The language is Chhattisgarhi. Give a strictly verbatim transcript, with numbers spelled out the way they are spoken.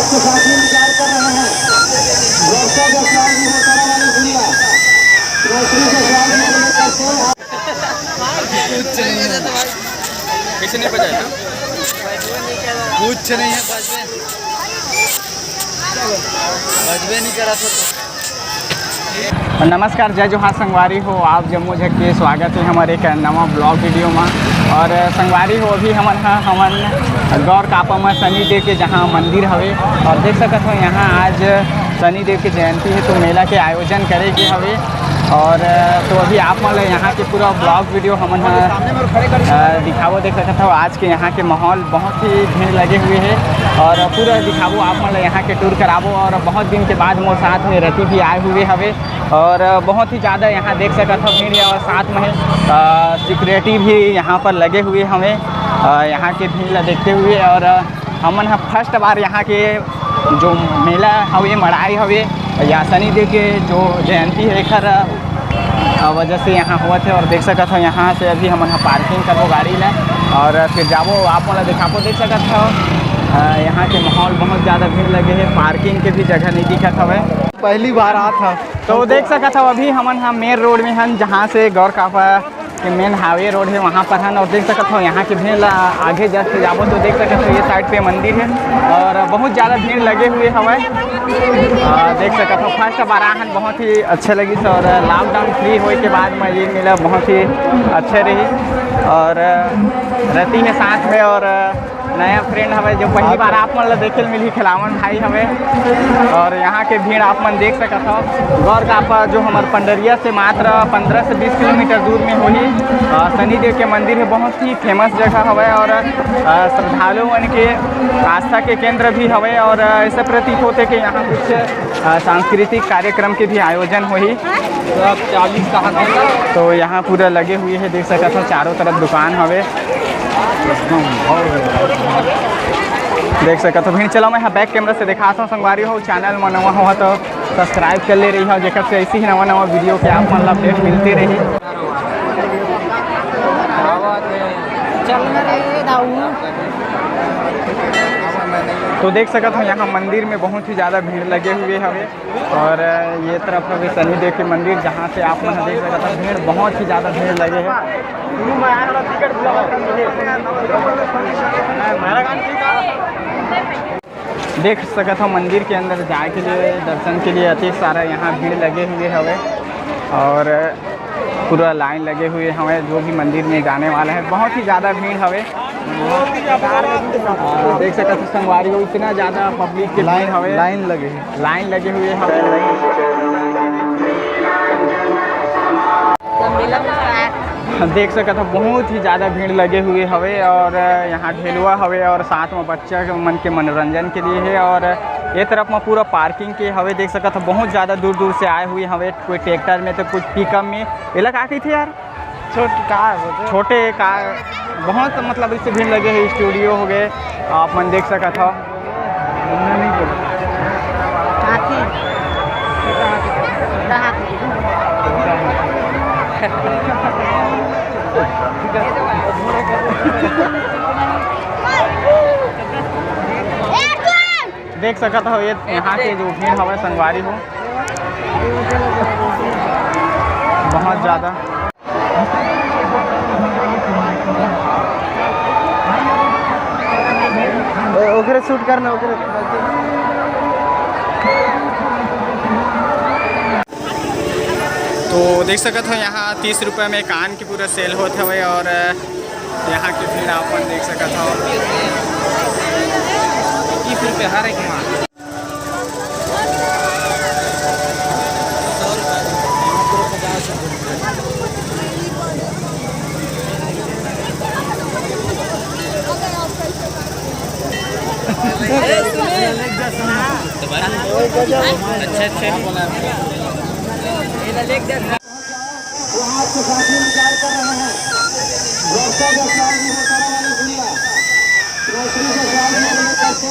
के साथ ही इंतजार कर रहे हैं। वर्षा जायसवाल जी, होटल वाली गुड़िया, नौकरी जायसवाल जी को लेकर के कुछ नहीं है। कैसे नहीं बजाया? कुछ नहीं है, बजबे, बजबे नहीं करा था तो। नमस्कार, जय जोहार संगवारी हो, आप जम्मो झन के स्वागत है हमर एक नवा ब्लॉग वीडियो में। और संगवारी हो, अभी हमन ह हमन गौर कापा में शनि देव के जहाँ मंदिर हवे, और देख सकत हो यहाँ आज शनि देव के जयंती है, तो मेला के आयोजन करे के हवे। और तो अभी आप मन ल यहाँ के पूरा ब्लॉग वीडियो हमन ह, अ, दिखाबो। देख सकत हो आज के यहाँ के माहौल, बहुत ही भीड़ लगे हुए है, और पूरा दिखाबो आप मन ल, यहाँ के टूर कराबो। और बहुत दिन के बाद मोर साथ में रति भी आए हुए हवे, और बहुत ही ज़्यादा यहाँ देख सकत हो भीड़ है, और साथ में सिक्योरिटी भी यहाँ पर लगे हुए हवे, अ, यहाँ के भीड़ ला देखते हुए। और हमन ह फर्स्ट बार यहाँ के जो मेला हवे, मड़ाई हवे, या शनि देव के जो जयंती है, एखर अ, वजह से यहाँ होवत है। और देख सकत हो यहाँ से अभी हमन ह पार्किंग करबो गाड़ी ला, और फिर जाबो, आप मन ला दिखाबो। देख सकत हो अ, यहाँ के माहौल, बहुत ज़्यादा भीड़ लगे है, पार्किंग के भी जगह नहीं दिखत हवे। पहली बार आत ह। तो देख सकत हो अभी हमन ह मेन रोड में हन, जहाँ से गौर कापा के मेन हाईवे रोड है, वहाँ पर हन। और देख सकत हो यहाँ के भीड़ ला, आगे जस्ट जाबो तो देख सकत हो ये साइड पे मंदिर है, और बहुत ज़्यादा भीड़ लगे हुए हवय। अ, देख सकत हो फर्स्ट बार आ हन, बहुत ही अच्छे लगिस, और लॉकडाउन फ्री होए के बाद में ये मेला बहुत ही अच्छे रही। और रति में साथ में और नया फ्रेंड हवे, जो पहली बार आप मन ला देखे ल मिलही, खिलावन भाई हवे। और यहाँ के भीड़ आप मन देख सकत हो। गौर कापा जो हमर पंडरिया से मात्र पन्द्रह से बीस किलोमीटर दूर में होही, अ, शनि देव के मंदिर है, बहुत ही फेमस जगह हवे और, अ, श्रद्धालु मन के आस्था के केंद्र भी हवे। और, अ, ऐसे प्रतीत होथे कि यहाँ कुछ, अ, सांस्कृतिक कार्यक्रम के भी आयोजन होही। तो आप चालीस कहाँ थे? तो यहाँ पूरा लगे हुए है, देख सकत हो चारों तरफ दुकान हवे। देख सकत हो भीड़। चलो मैं यहाँ बैक कैमरा से दिखाता हूँ संगवारी हो, चैनल में नवा हो तो सब्सक्राइब कर ले रही हो, जेकर से ऐसी ही नवा नवा वीडियो के आप मन ला अपडेट मिलते रही। चल ना रे दाऊ। तो देख सकत हो यहाँ मंदिर में बहुत ही ज़्यादा भीड़ लगे हुए हवे। और ये तरफ अभी शनि देव के मंदिर, जहाँ से आप मन देख सकत हो भीड़, बहुत ही ज़्यादा भीड़ लगे है। देख सकत हो मंदिर के अंदर जाए के लिए, दर्शन के लिए अति सारा यहाँ भीड़ लगे हुए हवे। और पूरा लाइन लगे हुए हवे, जो भी मंदिर में जाने वाला है, बहुत ही ज़्यादा भीड़ हवे। देख सकत हो संगवारी हो, इतना ज़्यादा पब्लिक के भीड़ लाइन, हवे, लाइन लगे है। लाइन लगे हुए हवे। देख सकत हो बहुत ही ज़्यादा भीड़ लगे हुए हवे, और यहाँ ढेलवा हवे और साथ में बच्चा के मन के मनोरंजन के लिए है। और ये तरफ में पूरा पार्किंग के हवे, देख सकत हो बहुत ज़्यादा दूर दूर से आए हुए हवे, कोई ट्रैक्टर में तो कुछ पिकअप में। एला का कहिथे यार? छोट कार होथे। छोटे कार, बहुत मतलब इससे भीड़ लगे है। स्टूडियो हो गए, आप मन देख सकत हो। हाथी। हाथी। देख सकत हो ये यहाँ के जो भीड़ हवे संगवारी हो, बहुत ज़्यादा। ओ-, ओकरे शूट करना, ओकरे। तो देख सकत हो यहाँ तीस रुपये में कान की पूरा सेल होत हवे और यहाँ की भीड़ आप मन देख सकत हो। तीस रुपये हर एक माल। अच्छा, अच्छा। वो आपके साथ में इंतजार कर रहे हैं। वर्षा जायसवाल जी, होटल वाली गुड़िया, नौकरी जायसवाल जी को लेकर के